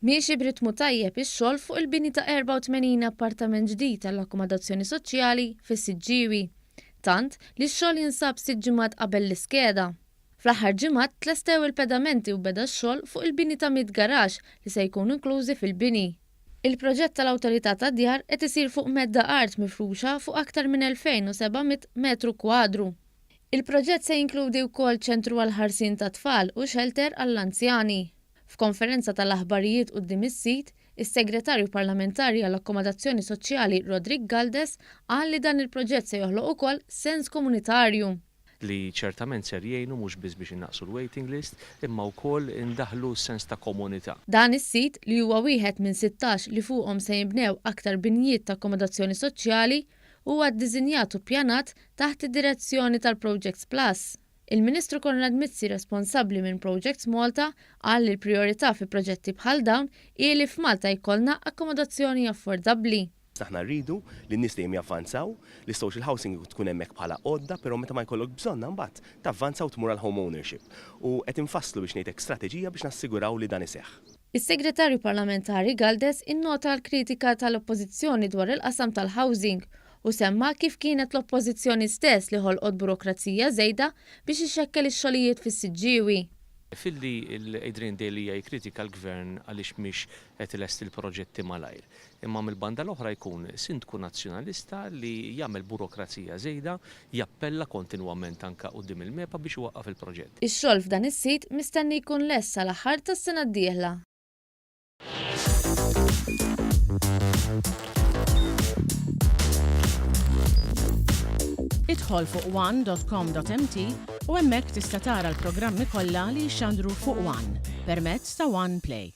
Miexi b'ritmu tajjeb ix-xogħol fuq il-bini ta' 84 appartament ġdid għall-akkomodazzjoni soċjali fis-Siġġiewi. Tant, li x-xogħol jinsab sitt ġimgħat qabel l-iskeda. Fl-aħħar ġimgħat tlestew il pedamenti u beda x-xogħol fuq il-bini ta' mitt garaxx li se jkunu inklużi fil-bini. Il-proġett tal-Awtorità tad-Djar qed isir fuq medda art mifruxa fuq aktar minn 2,700 metru kwadru. Il-proġett se jinkludi wkoll ċentru għall-ħarsien tat-tfal u xelter għall-anzjani. F'konferenza tal-aħbarijiet quddiem is-sit, is-Segretarju Parlamentari għall-Akkomodazzjoni Soċjali Roderick Galdes qal li dan il-proġett se joħloq ukoll sens komunitarju. Li ċertament ser jgħinu mhux biss biex innaqqsu l-waiting list imma wkoll indaħħlu s-sens ta' komunità. Dan is-sit, li huwa wieħed minn 16 li fuqhom se jinbnew aktar binjiet ta' akkomodazzjoni soċjali, huwa ddisinjat u ppjanat taħt id-direzzjoni tal-Projects Plus. Il-Ministru Konrad Mizzi responsabbli minn Projects Malta qal li l-prijorità fi proġetti bħal dawn hi li f'Malta jkollna akkomodazzjoni affordabbli. Aħna rridu li n-nies dejjem javvanzaw, li s-social housing tkun hemmhekk bħala għodda, però meta ma jkollok bżonnha mbagħad tavvanza u tmur għal home ownership. U qed infasslu biex ngħid hekk strateġija biex nassiguraw li dan iseħħ. Is-Segretarju Parlamentari Galdes innota l-kritika tal-Oppożizzjoni dwar il-qasam tal-housing u semma kif kienet l-Oppożizzjoni stess li ħolqot burokrazija żejda biex ixxekkel ix-xogħlijiet fis-Siġġiewi. Filli Adrian Delia jikkritika l-Gvern għaliex mhix qed ilesti l-proġetti malajr. Imma mill-banda l-oħra jkun Sindku Nazzjonalista li jagħmel burokrazija żejda, jappella kontinwament anke quddiem il-MEPA biex iwaqqaf il-proġett. Ix-xogħol f'dan is-sit mistenni jkun lest sal-aħħar tas-sena d-dieħla. Idħol fuq one.com.mt u hemmhekk tista' tara l-programmi kollha li jixxandru fuq One permezz ta' One Play.